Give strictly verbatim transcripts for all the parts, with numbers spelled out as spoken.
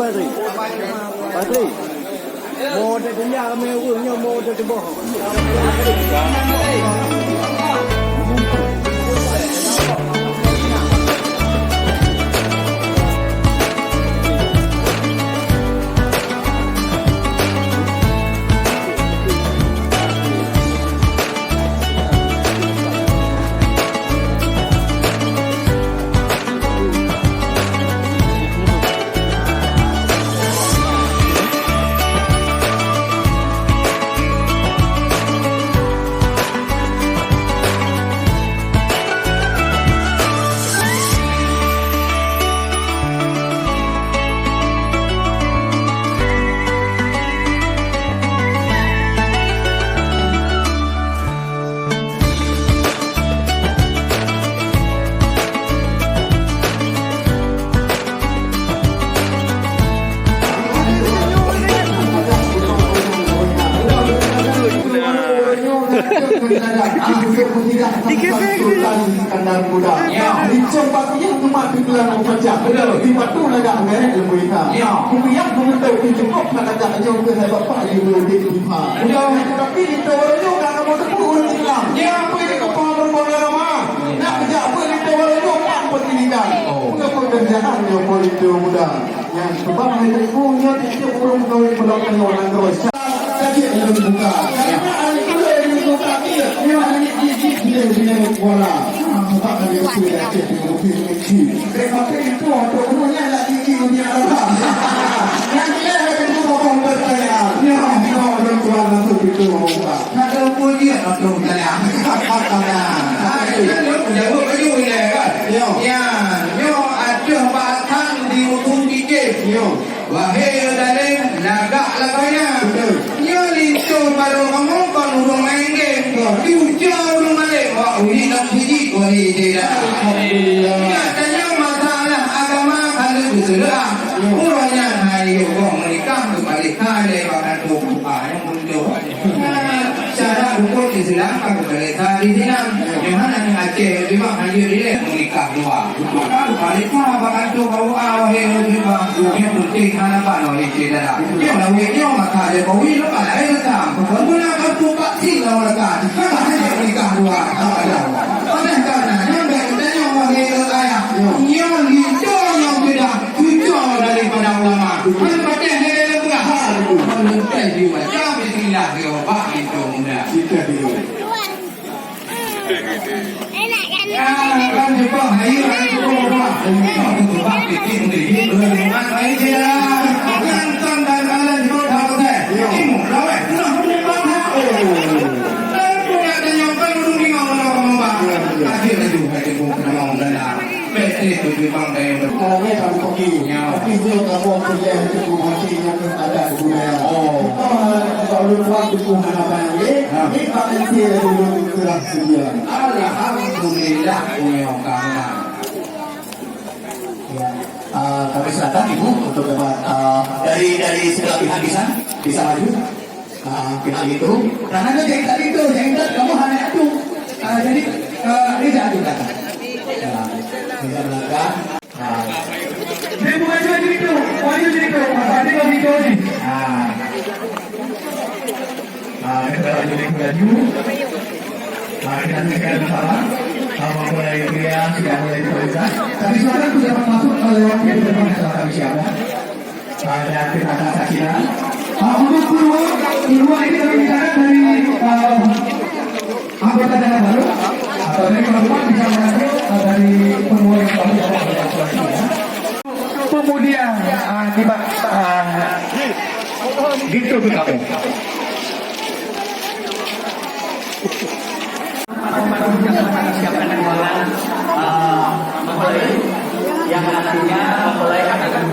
Patri, mode dunia ramai ureueng nyoe mode teuboh. Tapi linto baroe nyoe ka kamoe teupeue ureueng Islam. Ya, peue nyang geupeuham rukon agama? Nak keujak peue linto baroe nyoe pat peutindingan? Oh. Peue pekerjaan nyoe po linto muda? Nyan sebab hai teungku nyoe tiep-tiep ureueng kawin peulang tanyoe lam kawin. Sakét lôn buka. Karena aneuk ulôn nyang buka tiep, nyoe aneuk jih-jih bileng-bileng kuala. Nampak kan dia betul dah cek dia mungkin. Bèk maté itu, untuk guru nyan lagi gigi dunia Arab. Nyan dia ada itu bokong bertanya. Nyoe, nyoe, nyoe, tuan langsung pintu membuka. Kata pun dia langsung tanya. Hai, dia jawab baju dia kan? Ya. Ya, nyoe ada batang di ujung gigi. Ya. Wahé dalém, lagak lagoena. Betul. Nyoe linto baroe kamoe kon ureueng maén game. Betul. Diuja ureueng malém, wak ulit lam siji, wahé jeda. Alhamdulillah. Nyak tanyong masalah agama ka lheueh geuseureuh. Ya. Uroe nyan hai yue goh meunikah, geupalékha lé bak kantô. Ah, nyang beutôi. Syarat rukun Islam ka geupalékha di sinan. Nyoe hana nyoe Aceh, cuma hana dilèe meunikah dua. Maka geupalékha bak kantô K U A, wahé ureueng Sumba. Nyang penting hana ban wahé syedara. Nyang lawét nyoe maka Jokowi leupah laén leukam. Meunan kantô vaksin lawan leukam. Maka hana meunikah dua. Oleh karena nyan bèk geutanyoe wahé ayah. Nyoe linto nyang beda. Cuco daripada ulama. Hana patéh lé lé peugah. Hana patéh di macam bismillah, ya, bak linto muda. Kita dulu. Ya, kan jumpa, ayo, ayo, jumpa. Jumpa, jumpa, titik, titik, dua, lima, ayo, jalan. Kan, kan, dan, dan, dan, jumpa, tak patéh. Ilmu, rawat, pernah, pernah, pernah. Oh. Dan, pernah, dan, yang kan, dulu, lima, lima, lima, lima. Ya, ya. Akhir, ayo, ayo, jumpa, pernah, pernah. Bèk trép beujeubang dayeuh. Sekarang ni kamoe pergi. Ya. Tapi dia kamoe kuliah itu kumoci yang ada budaya. Oh. Kita kalau lupa itu hana bayang ni. Ha. Ni pakai sih dulu kerah sedia. Alhamdulillah, punya kamu. Ya. Ah, kami silakan Ibu untuk dapat, ah, dari, dari sebelah pihak bisa, bisa maju. Ah, pihak itu. Karena dia jadi tadi tu, jadi tadi kamu hanya itu. Ah, jadi, ah, dia jatuh kata. Ya, dia belakang. Ah. Dia bukan cuma cerita, oh, dia cerita. Pasal dia bagi kau ni. Ah. Ah, kita lagi lagi laju. Ah, kita berikan salam. Ah, mulai kuliah, sudah mulai kuliah. Tapi silakan sudah masuk ke lewat pintu depan, silakan siapa. Ada kita saksikan. Ah, untuk keluar, keluar ini kami minta dari, ah, anggota daerah baru. Atau dari perempuan bisa mengambil, ah, dari penghuni yang baru dapat berkolaborasi, ya. Pemuda, ah, di ba-, ah, gitu ke kamu. Siapkan ruangan, eh, mempelai yang nantinya mempelai akan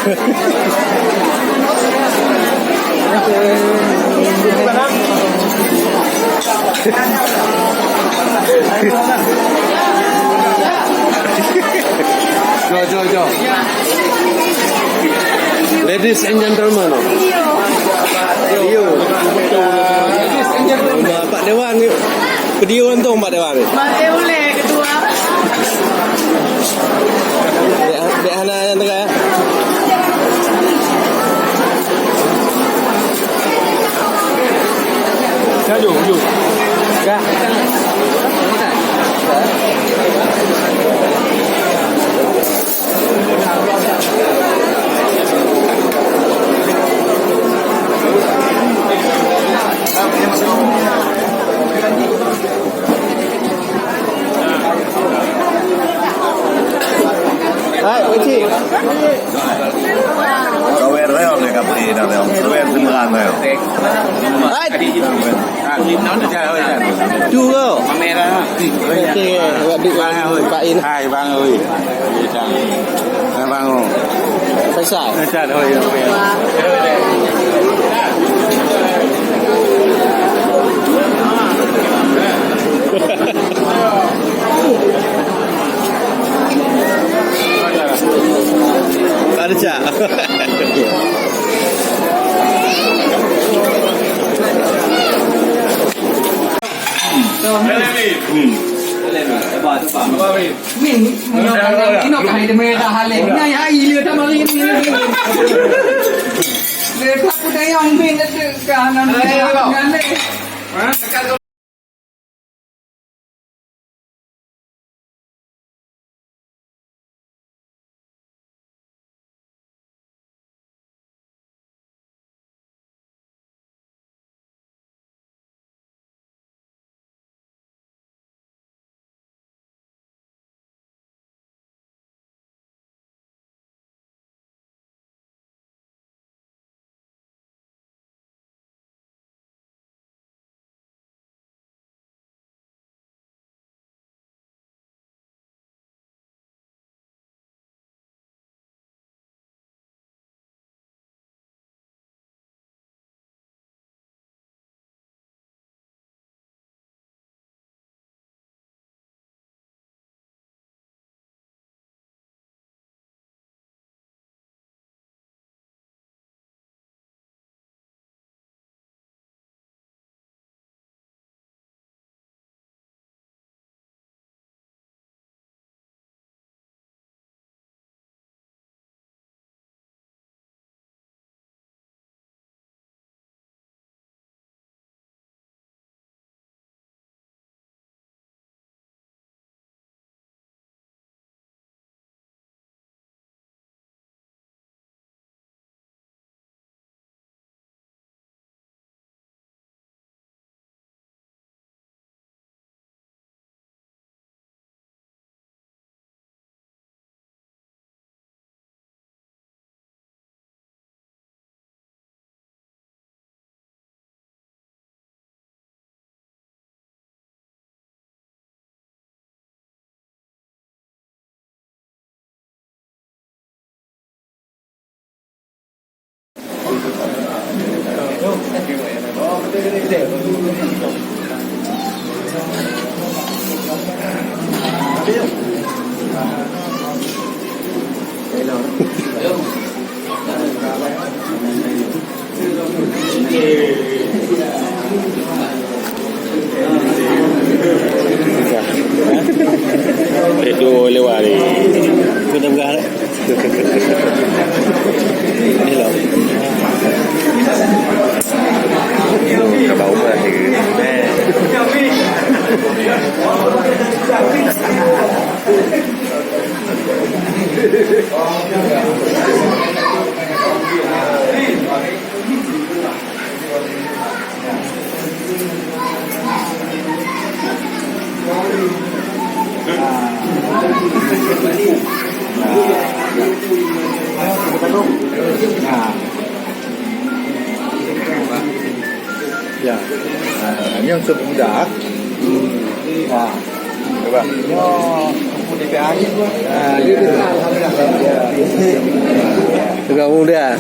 Jom, jom, jom. Ladies and gentlemen, oh. Yo. Pak Dewan ni, video untung Pak Dewan ni. Maté ulèe ketua. Dek, dek hana nyang tengah, ya. Jom, jom. Gah. Hai, Pak Cik. Sawer rayong ni, ka bri dah rayong. Sawer semerang rayong. Hai. Tu ke? Okey, awak duduk dengan Pak In. Hai, bang, oi. Hai, bang, oi. Faisal. Faisal, oi, oi. Ada cak. Min, inoe ka hai teumé dah halé. Nyang ai le tamari min. Le ka kudayang min, ada ka nan. Eh, dua lewat ni. Kena pegang, eh. Ni lah. Kena bau lah, eh. Ya. Ha, nyoe sop muda. Ha. Cuba. Nyoe. Tukang muda.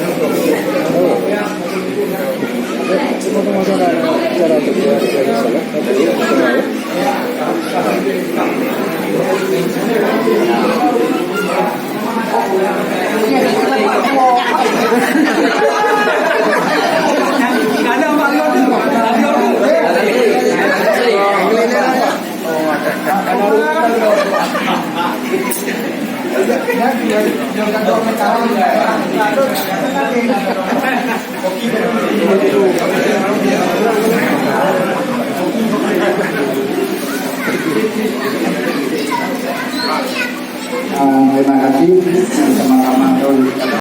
Ah, terima kasih.